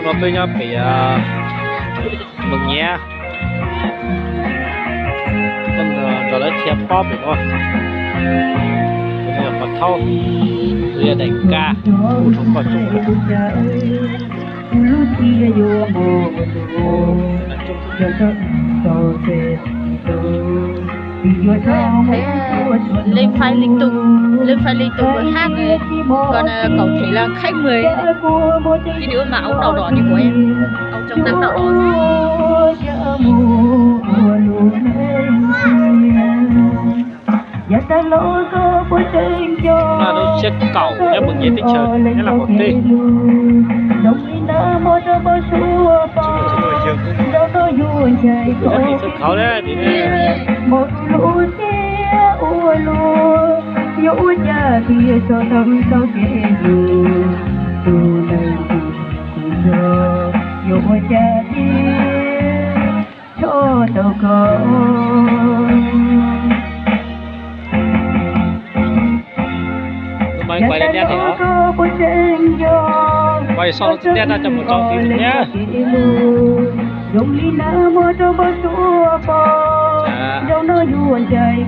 No peb nyob pem Meem Nyiav, tuaj nrog lawv dhia pob pem no. Qhov thaub, yog daim ka, ub, rau koj coob. Leej Faib Leej Tus, Leej Faib Leej Tus hab, còn cậu thấy là khách mời, cái đứa mà áo đỏ đỏ như của em, áo chống nắng đỏ đỏ. Lub tsiab kaum nyob Meem Nyiav teb chaws, nyob Laj Mos teb. Sawv khauv na, yuav ua cas thiaj tau koj. Tus mas kuaj li niab thiab os. Kuaj xoj txiv niab no coj mus rau txiv niab. Zoo li nab muab rau npau suav pom, zoo no yuav ncaim